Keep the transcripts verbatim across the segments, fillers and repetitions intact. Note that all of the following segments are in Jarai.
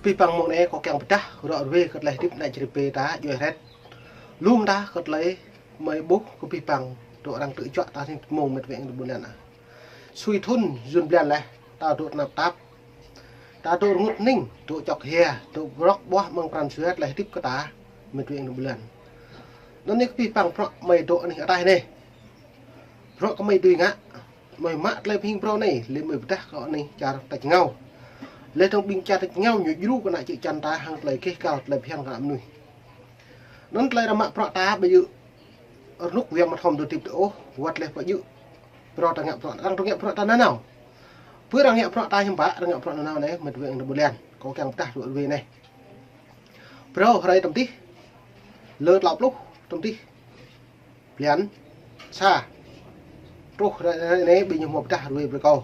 Pih păng mông anai kâo kiăng pơdah ră ruai kơ tơlơi hơdip ană Jrai pê ta djuai hrĕt. Lŏm ta kơ tơlơi mơi ƀuh kơ pih păng dŏ arăng tơčuă ta hơning mông mĕt wa ƀôn lan ah. Sui thŭn jun blan laih, ta dŏ tơnap tap. Ta dŏ rơngot hơning, dŏ čŏk hia, dŏ brŏk ƀuah mơ̆ng pran jua tơlơi hơdip kơ ta mĕt wa ƀôn lan. Anŭn anai kơ pih păng bruă mơi dŏ anih ataih anai. Bruă kơ mơi dưi ngă, mơi mă tơlơi pơhing phrâo anai, lĕ mơi pơdah kơ anih čar tač rơngiao. Lĕ tơ̆ng ƀing čar tač rơngiao ñu djru kơ ană čư̆ čan ta hăng tơlơi gêh gal tơlơi phiăn kơ ană mơnuih. Anŭn tơlơi ră mă bruă ta ƀu djơ̆ rơnŭk wa mơthom dŏ hơdip dŏ ôh, wơ̆t lĕ ƀu djơ̆ phrâo ta ngă bruă, arăng dŏ ngă bruă ta nanao. Pơ arăng ngă bruă ta hiư̆m pă, arăng ngă bruă nanao anai, mĕt wa ƀôn lan. Kâo kiăng pơdah ră ruai anai. Phrâo hrơi tơm tih, lơ klâo pluh tơm tih blan sa. Truh hrơi, hrơi anai ƀing ñu hmâo pơdah ră ruai brơi kâo.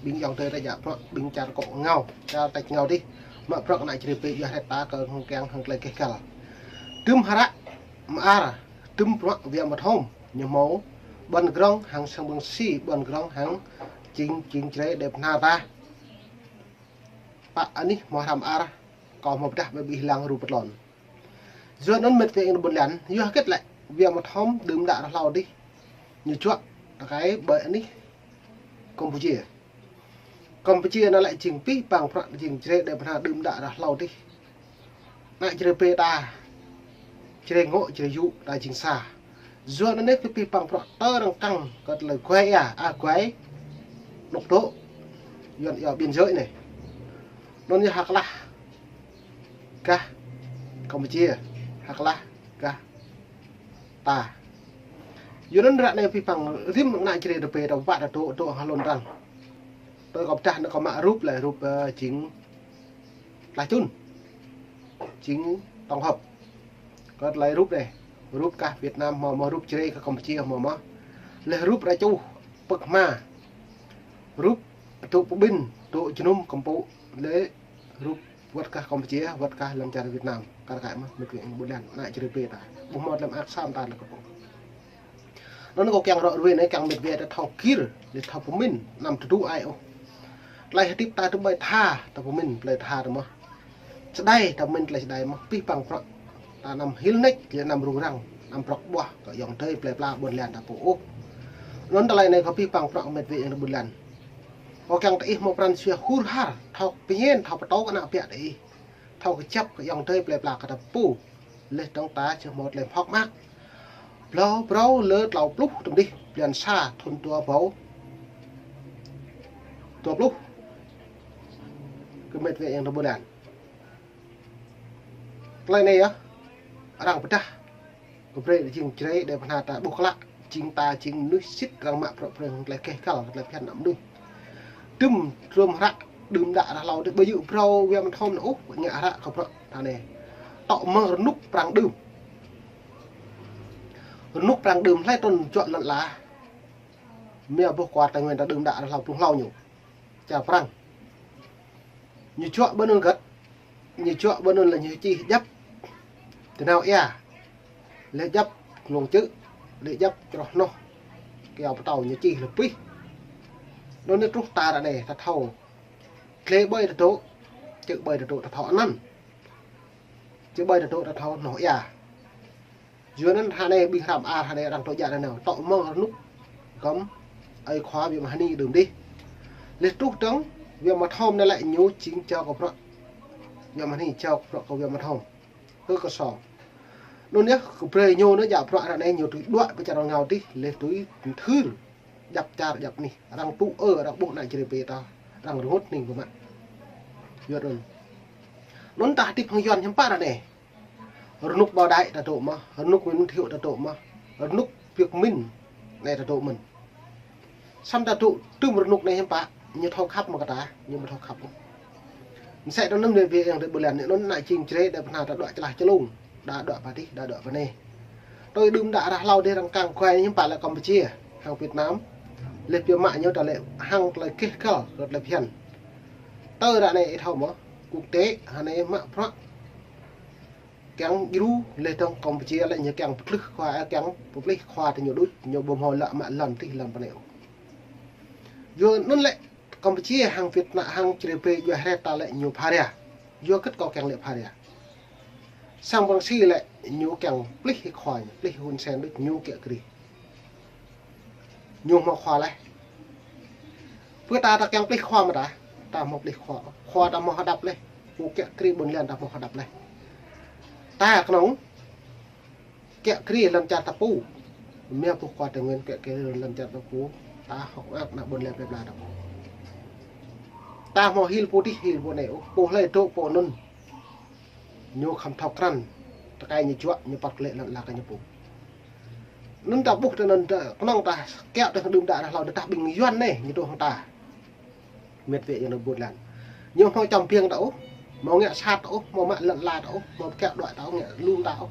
Ƀing ayŏng adơi ta djă bruă, ƀing čar kŏ rơngiao, čar tač rơngiao dih. Mă bruă kơ ană Jrai pê djuai hrĕt ta kơ hăng kiăng hăng tơlơi gêh gal. Dŭm hră mơar, dŭm bruă wa mơthom, ñu hmâo ƀôn krong hăng sang ƀing si, ƀôn krong hăng jing, jing Jrai đe pơhna ta. Pă anih hmâo hră mơar, kâo hmâo pơdah ƀơi ƀing lăng rup pơtlon. Yua anŭn mĕt wa ƀôn lan, yua hơget lĕ, wa mơthom đưm đă ră hlâo dih. Ñu čuă tơkai ƀơi anih Kampuchia. Kampuchia anŭn lĕ jing pih păng bruă jing Jrai đe pơhna đưm đă ră hlâo dih. Ană Jrai pê ta, Jrai ngŏ, Jrai yŭ, ta jing sa. Yua anŭn anai kơ pih păng bruă tơ arăng kăng kơ tơlơi guai ia, ah, guai. Nŏk dŏ. Yuan ia biên giới anai. Anŭn ia hơklah gah Kampuchia, hơklah gah ta. Yua anŭn ră anai pih păng rĭm ană Jrai đe pê ta wă ta dŏ, dŏ hăng hlŭn arăng. Tui kâo pơdah anŭn kâo mă rup lĕ rup, ơ, jing tlah čun. Jing tổng hợp. Kơ tơlơi rup anai. Rup gah Việt Nam hmâo, hmâo rup Jrai gah Kampuchia hmâo mơ̆n. Lĕ rup ră čuh pơ̆k hma. Rup dŏ pơƀin, dŏ jơnum kơmpŭ. Lĕ rup wơ̆t gah Kampuchia, wơ̆t gah lăm čar Việt Nam. Kar kaĭ mơ̆n, mĕt wa ƀôn lan, ană Jrai pê ta. Ƀu hmâo lăm ak sam ta lĕ kơmpŭ. Anŭn kâo kiăng ră ruai anai kiăng mĕt wa ta thâo gir, lĕ thâo pơmĭn, anăm tơdu ai ôh. Tơlơi hơdip ta tơƀơi tha, ta pơmĭn, tơlơi tha ta mơ̆n. Čơđai, ta pơmĭn tơlơi čơđai mơ̆n, pih păng bruă. Ta anăm hil nač, lĕ anăm rŭng răng, anăm brŏk ƀuah, kơ ayŏng adơi plơi pla ƀôn lan ta pô ôh. Anŭn tơlơi anai kơ pih păng bruă mĕt wa ƀôn lan. Kâo kiăng ta ih hmâo pran jua hur har, thâo pơñen, thâo pơtô kơ ană ƀiă ta ih. Thâo kơjăp kơ ayŏng adơi plơi pla kơ ta pô. Lĕ dơ̆ng ta či hmâo tơlơi phŏk mơak. Blâo phrâo lơ klâo pluh tơm dih, blan sa thŭn dua rơbâo dua pluh. Kơ mĕt wa ayŏng adơi ƀôn lan. Tơlơi anai yơh, arăng pơdah. Kơ brơi jing Jrai đe pơhna ta ƀuh klă, jing ta jing mơnuih sĭt arăng mă bruă brơi hăng tơlơi gêh gal, tơlơi phiăn ană mơnuih. Dŭm, dŭm hră, đưm đă ră hlâo dih ƀu djơ̆ phrâo wa mơthom anŭn ôh, ngă hră kơ bruă ta anai. Tŏ mơ̆ng rơnŭk prăng đưm. Rơnŭk prăng đưm hlơi trŭn čuă lŏn ala. Mia ƀuh kuar Tây Nguyên ta đưm đă ră hlâo blung hlâo ñu. Čar prăng. Ñu čuă ƀơi anŭn găt. Ñu čuă ƀơi anŭn lĕ ñu čih djăp tơnao ia. Lĕ djăp glông čư̆. Lĕ djăp čroh hnoh. Kiao pơtâo ñu čih lĕ pih. Anŭn anai truh ta ră anai ta thâo. Glai ƀơi ta dŏ. Čư̆ ƀơi ta dŏ ta thâo anăn. Čư̆ ƀơi ta dŏ ta thâo hnoh ia. Yua anŭn hră anai ƀing hră mơar hră anai arăng tŏ djă nanao. Tŏ mơ̆ng rơnŭk gơm ơi khua wa mơhani đưm dih. Lĕ truh dơ̆ng wa mơthom anai lĕ ñu jing jao kơ bruă wa mơhani, jao kơ bruă kơ wa mơthom. Kơ kơsong. Anŭn yơh kơ brơi ñu anŭn djă bruă hră anai ñu tui đuaĭ pơ čar rơngiao dih, lĕ tui mơthưr djăp čar djăp anih. Arăng tŭ ư, arăng ƀuh ană Jrai pê ta. Arăng rơngot hning pơmă. Yua anŭn. Anŭn ta hơdip hăng Yuan hiư̆m pă ră anai. Rơnŭk Bảo Đại ta dŏ mơ̆n, rơnŭk Nguyễn Văn Thiệu ta dŏ mơ̆n, rơnŭk Việt Minh anai ta dŏ mơ̆n. Samơ̆ ta dŏ tŭm rơnŭk anai hiư̆m pă, ñu thâo khăp mơ̆ kơ ta, ñu ƀu thâo khăp ôh. Mơsĕ anŭn mơ̆n wa ayŏng adơi ƀôn lan, anŭn ană jing Jrai đe pơhna ta đuaĭ čơlah čơlông, đa đuaĭ pơ dih, đa đuaĭ pơ anai. Tui đưm đă ră hlâo dih arăng kăng guai hiư̆m pă lĕ Kampuchia, hăng Việt Nam, lĕ biă mă ñu ta lĕ hăng tơlơi gêh gal, tơlơi phiăn. Tơl ră anai ih thâo mơ̆, quốc tế, hră anai mă bruă. Kiăng djru lĕ dơ̆ng Kampuchia lĕ ñu kiăng pơplih khua, ơ, kiăng pơplih khua ta ñu đôč, ñu ƀu hmâo lă mă lŏn tih lŏn pơ anai ôh. Yua anŭn lĕ Kampuchia hăng Việt Nam hăng Jrai pê djuai hrĕt ta lĕ ñu pha ria. Yua hơgĕt kâo kiăng lĕ pha ria. Sang Prăng Si lĕ ñu kiăng plih khua ñu, plih Hun Sen đôč ñu kiă kriê. Ñu hmâo khua laih. Pơ ta ta kiăng plih khua mơ̆ ta, ta hmâo plih khua. Khua ta hmâo hơđăp laih. Pô kiă kriê ƀôn lan ta hmâo hơđăp laih. Ta kơnơ̆ng kiă kriê lŏn čar ta pô. Mơ̆ pô khua Tây Nguyên kiă kriê lŏn čar ta pô. Ta hŏk mơak ană ƀôn lan plơi pla ta pô. Ta hmâo hil pô adih, hil pô anai. Ôh, pô hlơi dŏ pô anŭn. Ñu khŏm thâo krăn. Tơkai ñu juă, ñu păt lĕ lŏn la kơ ñu pô. Anŭn ta ƀuh tơ anŭn ta, kơnơ̆ng ta kiaŏ tơ đưm đă ră hlâo ta ƀing Yuan anai, ñu dŏ hăng ta. Mĕt wa ayŏng adơi ƀôn lan. Ñu hmâo čăm biêng ta ôh, hmâo ngă sat ta ôh, hmâo mă lŏn la ta ôh, hmâo kiaŏ đuaĭ ta ôh, ngă lum ta ôh.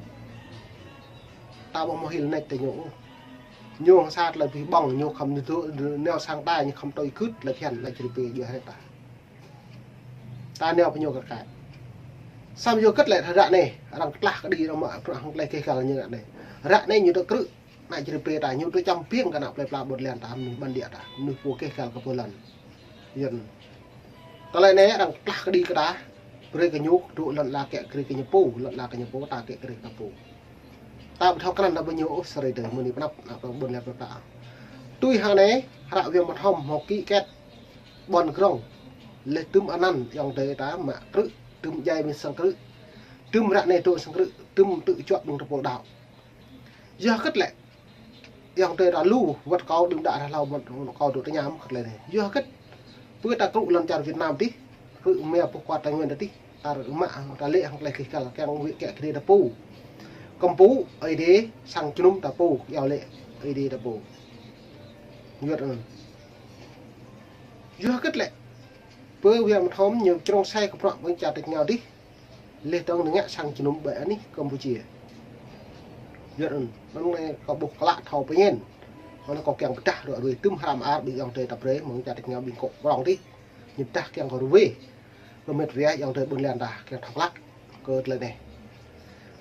Ta ƀu hmâo hil nač tơ ñu ôh. Ñu hăng sat lĕ pih ƀơ̆ng, ñu khŏm ñu dŏ, nao sang ta, ñu khŏm tui gưt lĕ phiăn, lĕ čri pê djuai hrĕ ta. Ta nao pơ ñu kơ kaĭ. Samơ̆ yua hơgĕt lĕ ră anai, arăng kơtlah kơđi arăng mă, arăng hăng tơlơi keh kăl ñu ră anai. Ră anai ñu dŏ krư̆, ană čri pê ta, ñu dŏ čăm biêng kơ ană plơi pla ƀôn lan ta, mơnuih bản địa ta, mơnuih pô keh kăl kơ pô lŏn. Yơh. Tơlơi anai arăng kơtlah kơđi kơ ta, brơi kơ ñu dŏ lŏn la kiă kriê kơ ñu pô, lŏn la kơ ñu pô, ta kiă kriê kơ pô. Ta ƀu thâo krăn ta ƀu ñu ôh sơrơi dơi, mơ̆ng anai pơnăp, ană ƀôn lan plơi pla. Tui hăng anai, hră Wia Mơthom hmâo ký kết ƀôn krong. Leh tơm anăn ayŏng adơi ta mă krư̆, tơm djai ƀing sang krư̆. Tơm ră anai dŏ sang krư̆, tơm tŭ juă ƀing tơpul đaŏ. Yua hơgĕt lĕ, ayŏng adơi ta lu, wơ̆t kâo đưm đă ră hlâo, wơ̆t kâo dŏ tơña mơ̆ hơgĕt lĕ anai. Yua hơgĕt, pơ ta krư̆ lŏn čar Việt Nam adih, krư̆ mơ̆ pô khua Tây Nguyên adih, ta mă, ta lĕ hăng tơlơi keh kăl, kiăng wĭ kiă kriê ta pô. Kơmpŭ, Ơi Adai, sang jơnum ta pô, yua lĕ Ơi Adai ta pô. Yua anŭn. Yua hơgĕt lĕ, pơ Wia Mơthom ñu črông sai kơ bruă ƀing čar tač rơngiao adih. Leh dơ̆ng ngă sang jơnum ƀơi anih Campuchia. Yua anŭn, anŭn anai kâo ƀuh klă thâo pơñen. Anŭn kâo kiăng pơdah ră ruai tơm hră mơar ƀing ayŏng adơi ta brơi mơ̆ng čar tač rơngiao ƀing kŏ prong adih. Ñu pơdah kiăng kơ ruai. Kơ mĕt wa ayŏng adơi ƀôn lan ta kiăng thâo klă kơ tơlơi anai.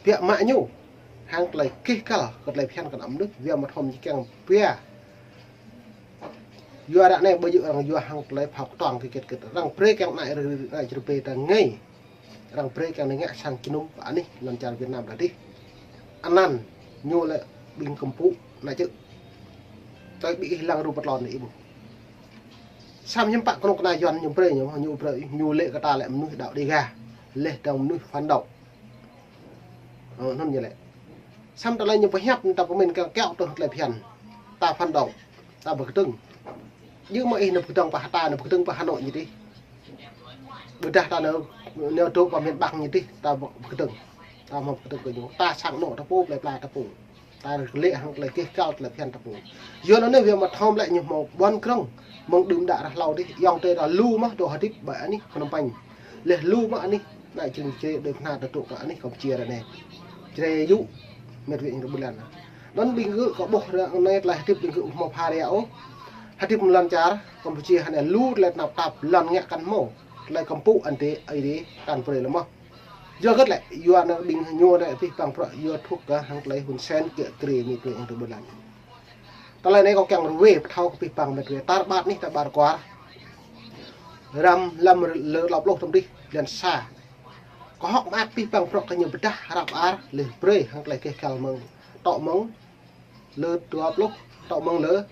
Biă mă ñu hăng tơlơi keh kăl, kơ tơlơi phiăn kơ ană mơnuih, Wia Mơthom ñu kiăng biă. Yua ră anai ƀu djơ̆ arăng yua hăng tơlơi phao kơtuang kơ kĕt kĕt. Arăng brơi kiăng ană, ană čri pê ta ngă. Arăng brơi kiăng ngă sang jơnum pơ anih lŏn čar Việt Nam ta adih. Anăn ñu lĕ ƀing kơmpŭ ană čư̆. Tơl ƀing ih lăng rup pơtlon ih ƀuh. Samơ̆ hiư̆m pă kơnuk kơna Yuan ñu brơi ñu, ñu brơi ñu lĕ kơ ta lĕ mơnuih đaŏ Đêga. Leh dơ̆ng mơnuih phản động. Ơ, anŭn ñu lĕ. Samơ̆ tơlơi ñu pơhiăp ta pơmĭn kiăng kiaŏ tơl tơlơi phiăn. Ta phản động. Ta pơkơdơ̆ng. Djơ̆ mơ̆ ih nao pơkơdơ̆ng pơ Hà, ta nao pơkơdơ̆ng pơ Hà Nội ñu adih. Ƀôdah ta nao, nao dŏ pơ miền Bắc ñu adih, ta pơkơdơ̆ng. Ta hmâo pơkơdơ̆ng kơ ñu. Ta sang anŏ ta pô, plơi pla ta pô. Ta lĕ hăng tơlơi keh kăl tơlơi phiăn ta pô. Yua anŭn anai Wia Mơthom lĕ ñu hmâo ƀôn krong. Mơ̆ng đưm đă ră hlâo adih, ayŏng adơi ta lu mơ̆ dŏ hơdip ƀơi anih Phnom Penh. Leh lu mơ̆ anih, ană čri čri đơi pơhna ta dŏ kơ anih Campuchia ră anai. Čri yŭ, mĕt wa ayŏng adơi ƀôn lan. Anŭn ƀing gơ̆ kâo ƀuh ră anai tơlơi hơdip ƀing gơ̆ hmâo pha ria ôh. Hơdip mơ̆ng lŏn čar Campuchia hơnai lu tơlơi tơnap tap lŏn ngă kăn hmâo. Tơlơi kơmpŭ anăn Ơi Adai kăn brơi lĕ mơ̆. Yua hơgĕt lĕ, yua anŭn ƀing ñu anai pih pang bruă yua thŭk kơ hăng tơlơi Hun Sen kiă kriê mĕt wa ayŏng adơi ƀôn lan. Tơlơi anai kâo kiăng ruai pơthâo kơ pih pang mĕt wa. Tar ƀar anih, tar ƀar kuar. Răm lăm lơ klâo pluh tơm adih, blan sa. Kâo hŏk mơak pih pang bruă kơ ñu pơdah hră mơar, leh brơi hăng tơlơi keh kăl mơ̆ng. Tŏ mơ̆ng lơ dua pluh, tŏ mơ̆ng lơ.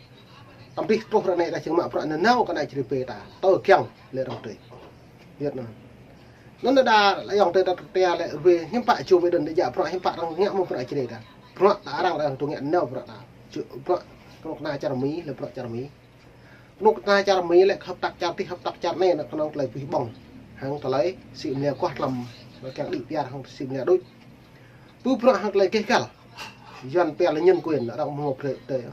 Tơm adih truh ră anai ta čơ̆ng mă bruă nanao kơ ană čri pê ta. Tơ kiăng lĕ arăng brơi. Yua anŭn. Anŭn đa ayŏng adơi ta tơtê lĕ ruai hiư̆m pă Joe Biden đa djă bruă hiư̆m pă arăng ngă mơ̆ bruă čri ta. Bruă ta arăng arăng tŭ ngă nao bruă ta. Ču bruă kơnuk kơna čar Mi, lĕ bruă čar Mi. Kơnuk kơna čar Mi lĕ hợp tác čar adih hợp tác čar anai anŭn kơnơ̆ng tơlơi pih ƀơ̆ng. Hăng tơlơi sĭ mơnia kuah tlam, kiăng đĭ piar hăng sĭ mơnia đôč. Pơ bruă hăng tơlơi keh kăl. Yuan pia lĕ nhân quyền arăng hmâo brơi tơi.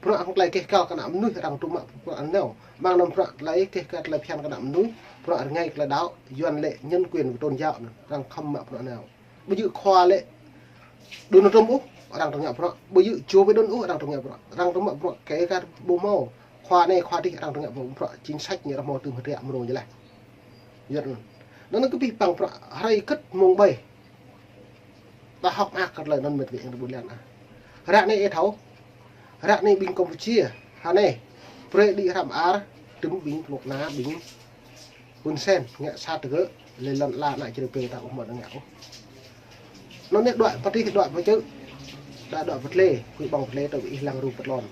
Bruă hăng tơlơi keh kăl kơ ană mơnuih arăng tŭ mă bruă anŭn. Mơ̆ng anŭn bruă tơlơi keh kăl tơlơi phiăn kơ ană mơnuih, bruă rơngai tơlơi đaŏ, Yuan lĕ nhân quyền tôn giáo anŭn, arăng khŏm mă bruă anŭn. Ƀu djơ̆ khua lĕ Donald Trump ôh, arăng tŭ ngă bruă. Ƀu djơ̆ Joe Biden ôh, arăng tŭ ngă bruă. Arăng tŭ mă bruă keh kăl ƀu hmâo. Khua anai khua adih arăng tŭ ngă bruă chính sách ñu arăng hmâo tơm hơdră mơ̆ng ñu leh. Yua anŭn. Anŭn kơ pih pang bruă hrơi hơgĕt mơ̆ng ƀai. Ta hŏk mơak kơ tơlơi anŭn mĕt wa ayŏng adơi ƀôn lan ah. Ră anai ih thâo. Ră anai ƀing Campuchia. Hơnai. Brơi đĭ hră mơar. Tơm ƀing kơnuk kơna ƀing Hun Sen. Ngă sat tơ gơ̆. Lĕ lŏn ala ană Jrai pơ ta ƀu hmâo ngă ôh. Anŭn anai đuaĭ pơ tih, đuaĭ pơ čư̆, đa đuaĭ pơ tlê, kơ ƀơ̆ng pơ tlê tui ih lăng rup pơ tlôn.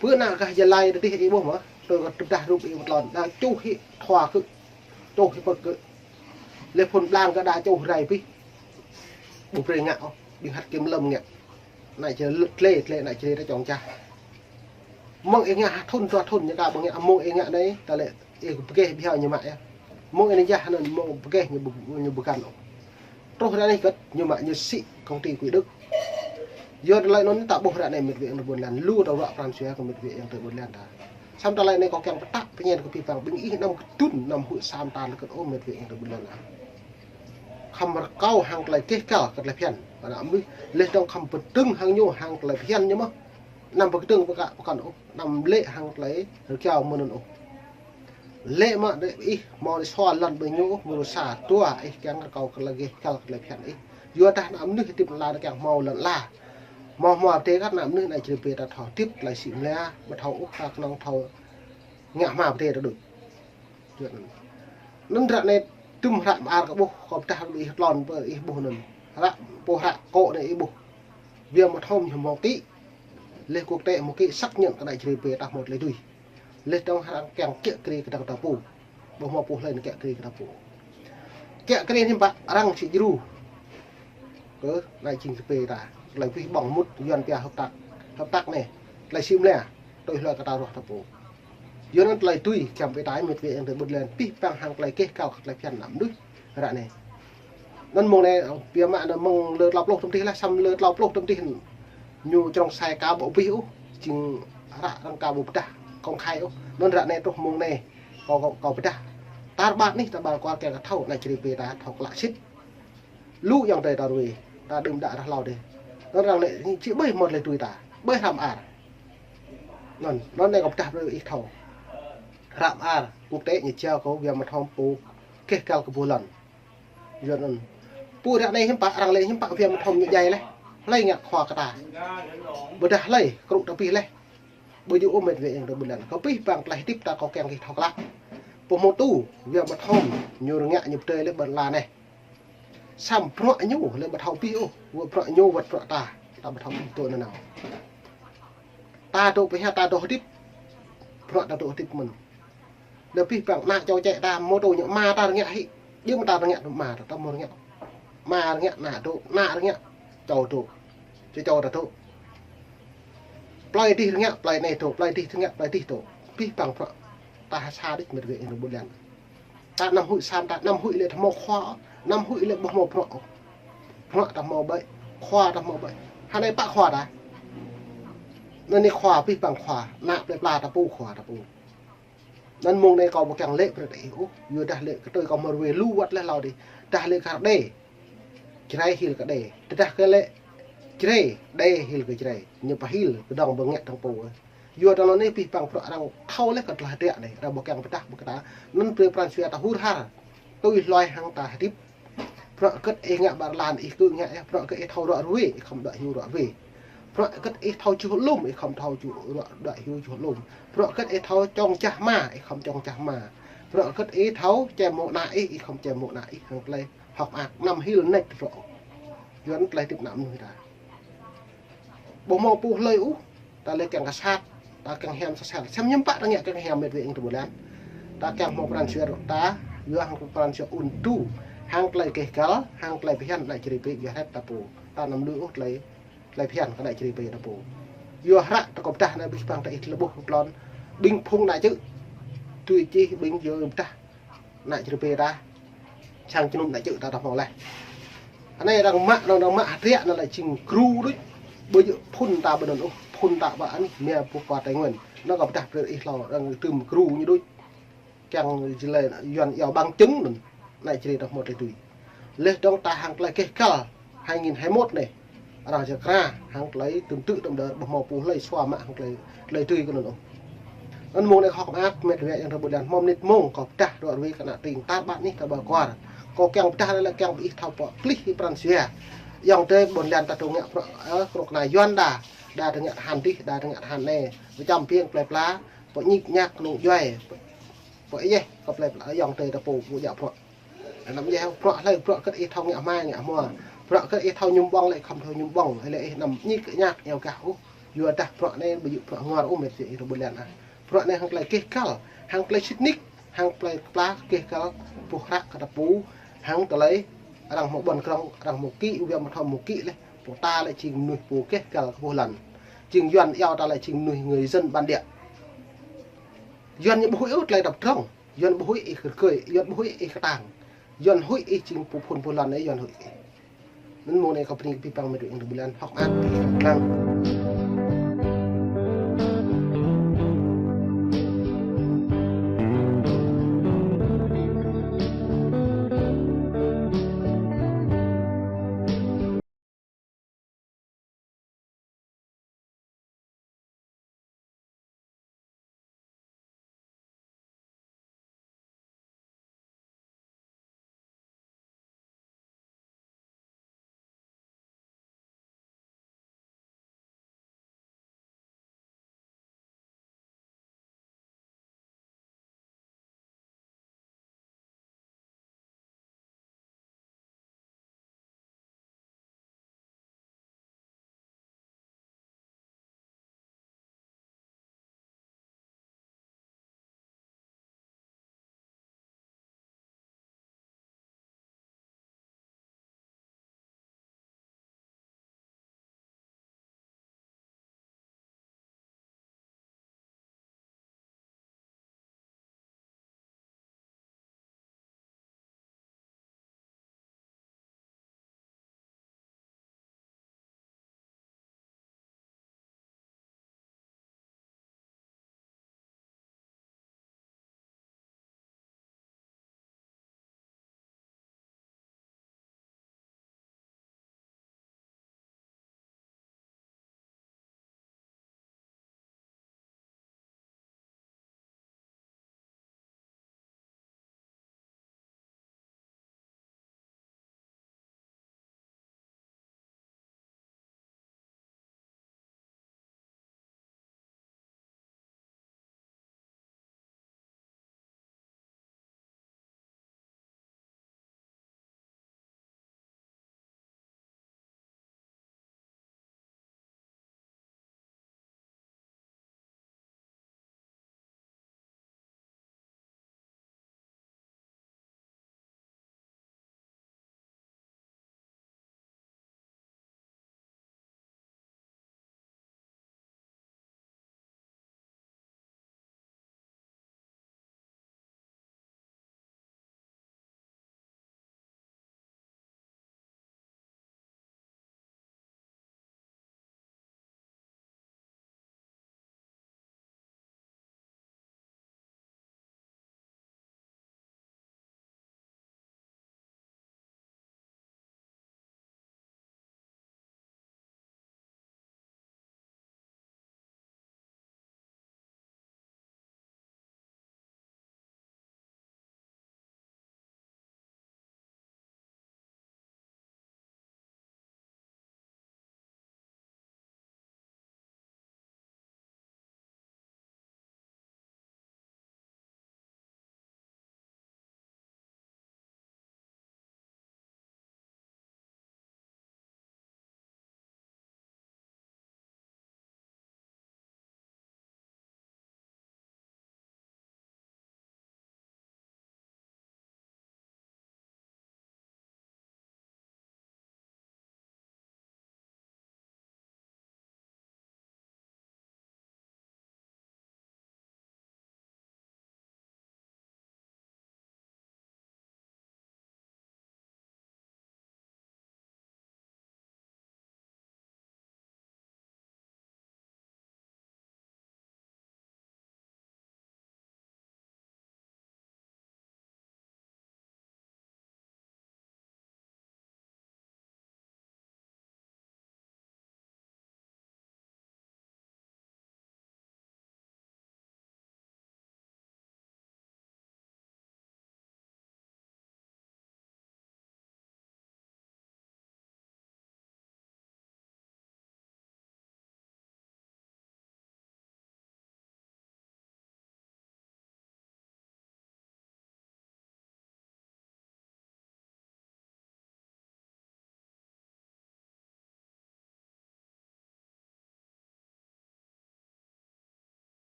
Pơ ană gah Gia Lai tih ih ƀuh mơ̆, tui kơ tơdah rup ih pơ tlôn, đa čuh hĭ thua kơ, čuh hĭ pơ̆k kơ. Lĕ phun blang kơ đa čuh rai pih. Ƀu brơi ngă ôh, ƀing hăt kiăng lơ̆m ngă. Ană Jrai lĕ tlê, tlê ană Jrai ta čŏng čah. Mơ̆ng ih ngă ha thŭn dua thŭn ñu ka ƀơ̆ng ngă, mơ̆ng ih ngă anai, ta lĕ ih pơkeh ƀiă ñu mă yơh. Mơ̆ng ih ngă anŭn mơ̆ng pơkeh ñu ƀu, ñu ƀu găn ôh. Truh ră anai kơ̆t ñu mă ñu sĭ công ty Quỹ Đức. Yua tơlơi anŭn ta ƀuh ră anai mĕt wa ayŏng adơi ƀôn lan, lu ta ruă pran jua kơ mĕt wa ayŏng adơi ƀôn lan ta. Samơ̆ tơlơi anai kâo kiăng pơtă pơñen kơ pih pang ƀing ih anăm kơdŭn, anăm huĭ sam ta lĕ kơ̆t ôh mĕt wa ayŏng adơi ƀôn lan ta. Khŏm rơkâo hăng tơlơi keh kăl kơ tơlơi phiăn. Ană mơnuih lĕ dong khŏm pơdơ̆ng hăng ñu hăng tơlơi phiăn ñu mơ̆. Anăm pơkơdơ̆ng pơkă pơkŏn ôh, anăm lĕ hăng tơlơi rơkiao mơ̆n anŭn ôh. Lĕ mă đe ih hmâo đe sua lŏn ƀơi ñu ôh, mơ̆ lu sa tua ih kiăng rơkâo kơ tơlơi keh kăl kơ tơlơi phiăn ih. Yua dah ană mơnuih hơdip lăn ala kiăng hmâo lŏn ala. Hmâo hmâo pơdơi kơ ană mơnuih ană Jrai pơ ta thâo hơdip tơlơi sĭ mlĕ, ƀu thâo ôh ta kơnơ̆ng thâo ngă hmua pơdơi ta đôč. Yua anŭn. Anŭn ră anai tŭm hră mơar kơ ƀuh, kâo pơdah ih tlôn pơ ih ƀuh anŭn. Hră pô hră kô̆ anai ih ƀuh. Wia Mơthôm ñu hmâo ký. Lĕ quốc tế hmâo ký xác nhận kơ ană Jrai pơ ta hmâo tơlơi tui. Lĕ dong arăng kiăng kiă kriê kơ ta pô. Ƀu hmâo pô hlơi anŭn kiă kriê kơ ta pô. Kiă kriê anai ƀă arăng sĭ djru. Kơ ană Jrai pơ ta. Tơlơi pih ƀơ̆ng mŭt Yuan pia hợp tác. Hợp tác anai. Tơlơi sĭ mlĕ. Tui hloi kơ ta ruah ta pô. Yua anŭn tơlơi tui kiăng pơtă mĕt wa ayŏng adơi ƀôn lan pih pang hăng tơlơi keh kăl kơ tơlơi phiăn ană mơnuih. Ră anai. Anŭn mơ̆ng anai, pia mă anŭn mơ̆ng lơ tlâo pluh tơm tih lah, samơ̆ lơ tlâo pluh tơm tih ñu črŏng sai ka ƀu pih ôh, jing hră arăng ka ƀu pơdah công khai ôh. Anŭn ră anai truh mơ̆ng anai, kâo, kâo, kâo pơdah. Tar ƀar anih, tar ƀar kual kiăng kơ thâo, ană Jrai pơ ta thâo klă sĭt. Lu ayŏng adơi ta ruai, ta đưm đă rah hlâo dih. Anŭn arăng lĕ či ƀơi hmâo tơlơi tui ta, ƀơi hră mơar. Anŭn, anŭn anai kâo pơdah brơi ih thâo. Hră mơar quốc tế ñu jao kơ Wia Mơthôm pô keh kăl kơ pô lŏn. Yua anŭn. Pô ră anai hiư̆m pă, arăng lĕ hiư̆m pă Wia Mơthôm ñu djai laih. Hlơi ngă khua kơ ta. Ƀôdah hlơi krŭ ta pih laih. Ƀu djơ̆ ôh mĕt wa ayŏng adơi ƀôn lan. Kâo pih pang tơlơi hơdip ta kâo kiăng kơ ih thâo klă. Pô hmâo tŭ, Wia Mơthôm, ñu rơngiă ñu pơdơi lĕ ƀơi lŏn ala anai. Samơ̆ bruă ñu lĕ ƀu thâo pih ôh, wơ̆t bruă ñu wơ̆t bruă ta, ta ƀu thâo pih tui anŭn nao. Ta dŏ pơhiăp ta dŏ hơdip, bruă ta dŏ hơdip mơ̆n. Lĕ pih pang ană čô čĕ ta hmâo tŭ ñu ama ta rơngiă hĭ, jing ta rơngiă ama ta, ta hmâo rơngiă. Ama rơngiă ană dŏ, ană rơngiă čô dŏ. Čô čô ta dŏ. Plơi dih rơngiă, plơi anai dŏ, plơi dih rơngiă, plơi dih dŏ. Pih pang bruă ta ha sa đôč mĕt wa ayŏng adơi ƀôn lan. Ta anăm huĭ sam ta, anăm huĭ lĕ ta hmâo khua, anăm huĭ lĕ ƀu hmâo bruă. Bruă ta hmâo ƀơi, khua ta hmâo ƀơi. Hơnai pă khua ta. Anai khua pih pang khua, ană plơi pla ta pô khua ta pô. Anŭn mơ̆ng anai kâo ƀu kiăng lĕ brơi ih ôh, yua dah lĕ kơ tui kâo hmâo ruai lu wơ̆t laih hlâo dih. Dah lĕ kar đe. Jrai hil kơ đe. Tơdah kơ lĕ Jrai, đe hil kơ Jrai. Ñu pơhil kơ dong ƀơ̆ng ngă dong pô. Yua tơlơi anai pih pang bruă arăng thâo laih kơ tơlơi hơdră anai, arăng ƀu kiăng pơdah ƀu kơ ta. Anŭn brơi pran jua ta hur har. Tui hloi hăng ta hơdip. Bruă kơ̆t ih ngă ƀar lăn ih kơ ngă yơh, bruă kơ̆t ih thâo ruă ruai, ih khŏm đuaĭ hyu ruă ruai. Bruă kơ̆t ih thâo čuh lŏm, ih khŏm thâo čuh ruă đuaĭ hyu čuh lŏm. Bruă kơ̆t ih thâo čŏng čah ama, ih khŏm čŏng čah ama. Bruă kơ̆t ih thâo čem mơ̆ng ană ih, ih khŏm čem mơ̆ng ană ih, hăng tơlơi hơ̆k mơak anăm hil nač bruă. Yua anŭn tơlơi hơdip ană mơnuih ta. Ƀu hmâo pô hlơi ôh, ta lĕ kiăng kơ sat, ta kiăng hiam sa sel. Sem hiư̆m pă ta ngă kiăng hiam mĕt wa ayŏng adơi ƀôn lan. Ta kiăng hmâo pran jua ta, yua hăng pran jua ŭn tŭ, hăng tơlơi keh kăl, hăng tơlơi phiăn ană Jrai pơ yua hrĕt ta pô. Ta anăm lui ôh tơlơi, tơlơi phiăn kơ ană Jrai pơ ta pô. Yua hră ta kâo pơdah anai pih pang ta ih tơlơi ƀuh tlôn. Ƀing phung ană čư̆. Tui čih ƀing yua pơdah. Ană Jrai pơ ta. Sang jơnum ană čư̆ ta ta hmâo laih. Anai arăng mă, arăng, arăng mă hơdră anŭn lĕ jing gru đôč. Ƀu djơ̆ phŭn ta ƀơi anŭn ôh, phŭn ta ƀơi anih mia pô kua Tây Nguyên. Anŭn kâo pơdah brơi ih hlâo arăng tŭm gru ñu đôč. Kiăng jơlơi Yuan iâu bằng chứng anŭn. Ană Jrai ta hmâo tơlơi tui. Lĕ dong ta hăng tơlơi keh kăl. Hai nghìn hai mốt anai. Arăng čơkra hăng tơlơi tŭm tŭ tŭm đơ ƀu hmâo pô hlơi sua mă hăng tơlơi, tơlơi tui kơ anŭn ôh. Anŭn mơ̆ng anai hơ̆k mơak mĕt wa ayŏng adơi ƀôn lan hmâo mơnit mơ̆ng kâo pơdah ruă ruai kơ ană tring tar ƀar anih tar ƀar kual. Kâo kiăng pơdah lĕ kiăng ih thâo pơplih pran jua. Ayŏng adơi ƀôn lan ta dŏ ngă bruă, ơ, kơnuk kơna Yuan đa. Đa dŏ ngă tơhan dih, đa dŏ ngă tơhan anai. Pơčăm piêng plơi pla, pơñik ñak kơnung djuai. Pơ-, pơ-, ih, kơ plơi pla ayŏng adơi ta pô ƀu djă bruă. Anăm djai, bruă hlơi, bruă kơ ih thâo ngă hmua, ngă hmua. Bruă kơ ih thâo mơñum ƀơ̆ng lĕ khŏm thâo mơñum ƀơ̆ng, lĕ ih anăm ñik ñak iâu gah ôh. Yua dah bruă anai ƀu djơ̆ bruă ngor ôh, met sĭt ih rơbơi lan ah. Bruă anai hăng tơlơi gêh găl, hăng tơlơi sĭt nik, hăng tơlơi kơplah gêh găl, boh hră kơ ta pô, hăng tơlơi arăng hmâo ƀuăn krŏng, arăng hmâo kĭ, wơ̆t mơ̆ thâo hmâo kĭ leh. Pô ta lĕ jing mơnuih pô gêh găl kơ boh lăn. Jing Yuan iâu ta lĕ jing mơnuih người dân bản địa. Yuan ñu ƀu huĭ ôh tơlơi dăp drŏng. Yuan ƀu huĭ ih rơgơi, Yuan ƀu huĭ ih kơtang. Yuan huĭ ih jing pô phŭn boh lăn anai, Yuan huĭ ih. Anŭn mơ̆ng anai kâo bơni kơ abih bang met wa ing tơ ƀơi lăn, hơ̆k mơak, lăng.